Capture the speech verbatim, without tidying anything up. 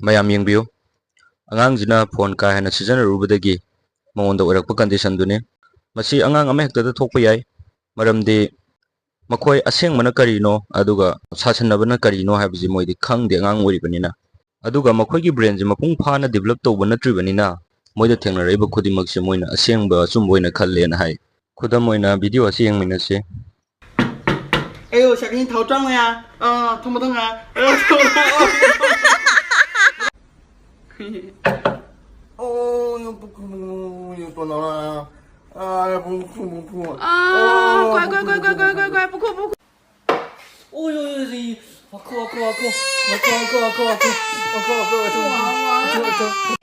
ꯃꯌꯥꯝ ꯌꯦꯡꯕꯤꯌꯨ, ꯑꯉꯥꯡꯁꯤꯅ ꯐꯣꯟ ꯀꯥ ꯍꯦꯟꯅ ꯁꯤꯖꯤꯟꯅꯔꯨꯕꯗꯒꯤ ꯃꯉꯣꯟꯗ ꯑꯣꯏꯔꯛꯄ ꯀꯟꯗꯤꯁꯟꯗꯨꯅꯤ꯫ ꯃꯁꯤ ꯑꯉꯥꯡ ꯑꯃꯍꯦꯛꯇꯗ ꯊꯣꯛꯄ ꯌꯥꯏ, ꯃꯔꯝꯗꯤ ꯃꯈꯣꯏ ꯑꯁꯦꯡꯕꯅ ꯀꯔꯤꯅꯣ ꯑꯗꯨꯒ ꯁꯥꯁꯟꯅꯕꯅ ꯀꯔꯤꯅꯣ ꯍꯥꯏꯕꯁꯤ ꯃꯣꯏꯗꯤ ꯈꯪꯗꯦ, ꯑꯉꯥꯡ ꯑꯣꯏꯔꯤꯕꯅꯤꯅ꯫ ꯑꯗꯨꯒ ꯃꯈꯣꯏꯒꯤ ꯕ꯭ꯔꯦꯟꯁꯦ ꯃꯄꯨꯡ ꯐꯥꯅ ꯗꯤꯕꯂꯞ ꯇꯧꯕ ꯅꯠꯇ꯭ꯔꯤꯕꯅꯤꯅ, ꯃꯣꯏꯗ ꯊꯦꯡꯅꯔꯛꯏꯕ ꯈꯨꯗꯤꯡꯃꯛꯁꯦ ꯃꯣꯏꯅ ꯑꯁꯦꯡꯕ ꯑꯆꯨꯝꯕ ꯑꯣꯏꯅ ꯈꯜꯂꯦꯅ ꯍꯥꯏ꯫ ꯈꯨꯗꯝ ꯑꯣꯏꯅ ꯚꯤꯗꯤꯑꯣ ꯑꯁꯤ ꯌꯦꯡꯃꯤꯟꯅꯁꯤ꯫ ꯑꯌꯣ, ꯁꯛꯅꯤ ꯊꯥꯎ ꯇ꯭ꯔꯥꯃꯉꯥ, ꯑꯥ, ꯊꯨꯝ ꯃꯊꯪ ꯉꯥ, ꯑꯌꯣ, ꯊꯨꯝ꯫ ꯑꯣ, ꯌꯣ, ꯄꯨꯈꯨ, ꯌꯣ, ꯇꯣꯅꯥ꯫ ꯑꯥ, ꯄꯨꯈꯨ, ꯄꯨꯈꯨ꯫ ꯑꯥ, ꯑꯣ, ꯀꯣꯏ, ꯀꯣꯏ, ꯄꯨꯈꯨ, ꯀꯣꯏ, ꯀꯣꯏ, ꯄꯨꯈꯨ, ꯀꯣꯏ, ꯀꯣꯏ, ꯄꯨꯈꯨ, ꯄꯨꯈꯨ꯫ ꯑꯣ, ꯌꯣ, ꯌꯣ, ꯌꯣ, ꯌꯣ꯫ ꯋꯥꯈꯣ, ꯋꯥꯈꯣ, ꯋꯥꯈꯣ꯫ ꯋꯥꯈꯣ, ꯋꯥꯈꯣ, ꯋꯥꯈꯣ꯫ ꯋꯥꯈꯣ, ꯋꯥꯈꯣ, ꯋꯥꯈꯣ꯫ ꯋꯥ, ꯋꯥ, ꯋꯥ꯫ ꯋꯥꯈꯣ, ꯋꯥꯈꯣ꯫